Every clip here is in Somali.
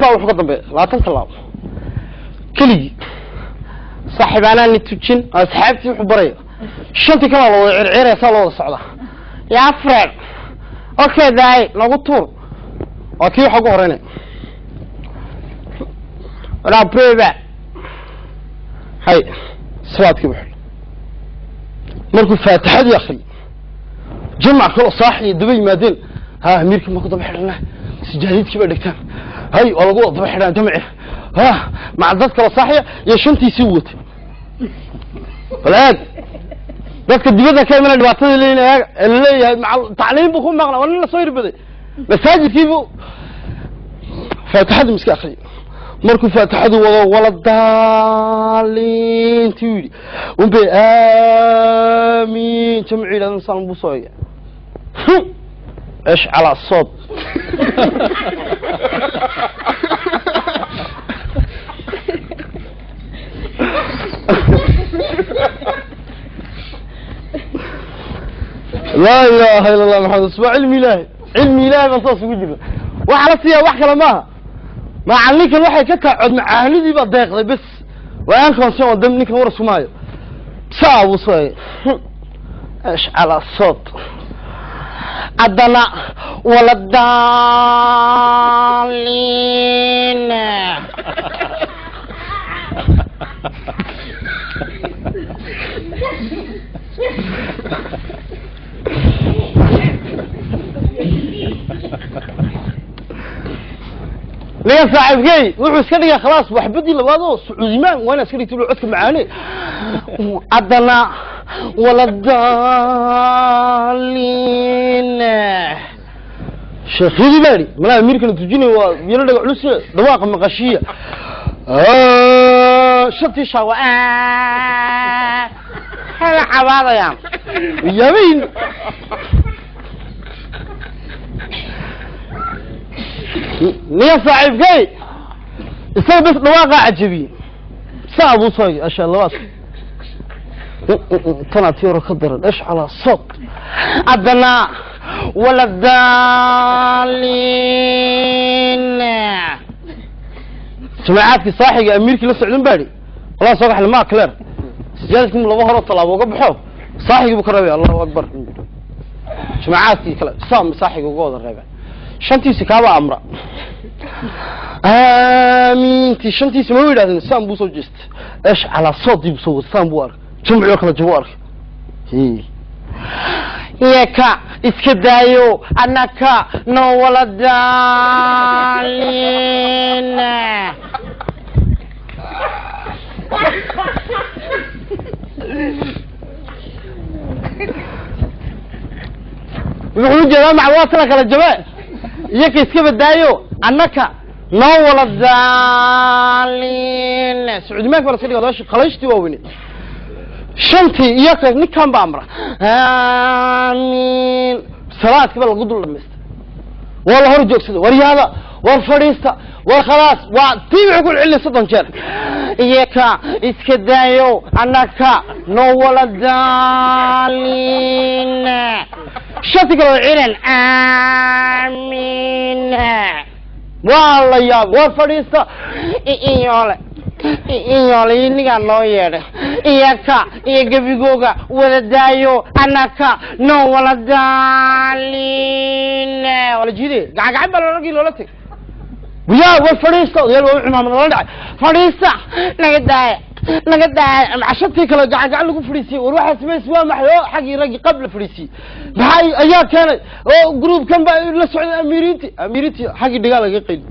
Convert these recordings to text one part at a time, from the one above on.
Baa wuxuu ka dambeeya 20 tallaabo keligii. Saaxiib anaa ni tujin, asxaabtii wuxuu baraya shantii kalaa la wada circiiraya, saa loo wada socdaa. Yaa friend, okay daay nagu tuur, waa kii waxa ugu horeynaya walaa breba hay salaadkii buu xidhay. Markuu faatixadii akhriyay, jamac kaloo saaxiya daba yimaadeen. Ha, amiirkii ma ku daba xidhana, sijaadidkii bay dhigtaan, hay waa lagu wada daba xidhaan jamci. Ha, maca dad kaloo saaxiya iyo shantiisii watay. Bal eeg dadka dibadda ka imana dhibaatada leeyihin, eeg ee laleeyahay maca tacliim buu ku maqnaa, waa nin lasoo irbaday masaajidkii buu faatixadii miska akhriyay. Markuu faatixadu wado wala daaliintii yidhi unbay aamiin jamci yidhahdan, saan buu soo eegay. ايش على الصوت؟ لا اله الا الله محمد اسمع. علمي ilaahay, cilmi ilaahay baan saas ugu jirna. Waxa la siiyaa wax kale maaha, macalinkan waxay ka taa cod macaanidii baa deeqday bes. Waa aan koonsan oo dam ninkan war isku maayo, saa buu soo eegay. ايش على الصوت؟ haddana wala daaliin. Ninkan saaxiibkey wuxuu iska dhigay khalaas waxbadii labaad oo sacuudimaan, waa inaa iska dhigtay codka macaane. Haddana wala daaliin. Sheekhyadii baa idhi malaa amiirkana tujinay waa yaro dhaga culus, dhawaaqa maqashiya. Shantii shaawa hala cabaadayaan yaabayn. Ninkan saaxiibkey isaga bes dhawaaqaa cajabiyey, saa buu soo asha labaad tanaa tii hore ka daran. ايش على صوت؟ haddana wala daaliin. Jamaacaadkii saaxiga amiirkii la socdan baa idhi walaa soo gaxle ma clear sijaadadkii laba horoo tallaabo uga baxo, saaxigii buu ka reebay. Allahu akbar. Jamaacaadkii kale saam saaxiga uga wada reebay, shantiisi kaaba amra aamiintii shantiisi ma yidhahdeen. Saan buu soo jeestay, ايش على صوت buu soo wada, saan buu arkay jamci oo kala jabo arkay. Yeka iska daayo annaka no wala daalin. Wuxuu ujeedaa maca waa tala kala jabe, iyaka iska badaayo annaka noo wala daalin. Sacuudimaanka baa la iska dhiga odayaashii qalayshtii waaweyne shantii iyaka ninkan ba amra aamiin. Salaadkii baa lagu dul dhamaystay, waa la hor joogsaday. War yaada, war fadhiista, war khalaas. Waa tii wuxuu ku celiyay 30 jeer. Iyaka iska daayo annaka noo wala daalin. Shantii kale waa cilan aamiin. Waa la yaab. War fadhiista, iyoole iyoole inigaa noo yeedhay. Iyaka iyo gebigooga wada daayo annaka noo wala daalin. Waa la jiiday, gacan gacan baa loragii loola tegay. Yaa war fadhiista, odayaal waa u cimaamad lala dhacay. Fadhiista, naga daaya, naga daaya. Cashantii kale gacan gacan lagu fadhiisiyey. War waxaa samays waa maxay oo xaggii raggii qab la fadhiisiyey? Maxaa ayaa keenay oo groupkan baa la socday amiiriintii? Amiiriintii xaggii dhigaa laga qayli.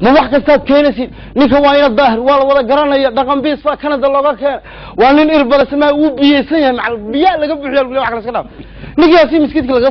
Ma wax kastaad keenaysid? Ninka waa ina daahir, waa la wada garanaya, dhaqan biis baa Canada looga keenay, waa nin irbada samaa, wuu biyeysan yahay, macal biyaa laga buuxiya, wax kale iska dhaaf. Ninkaasi miskiidka laga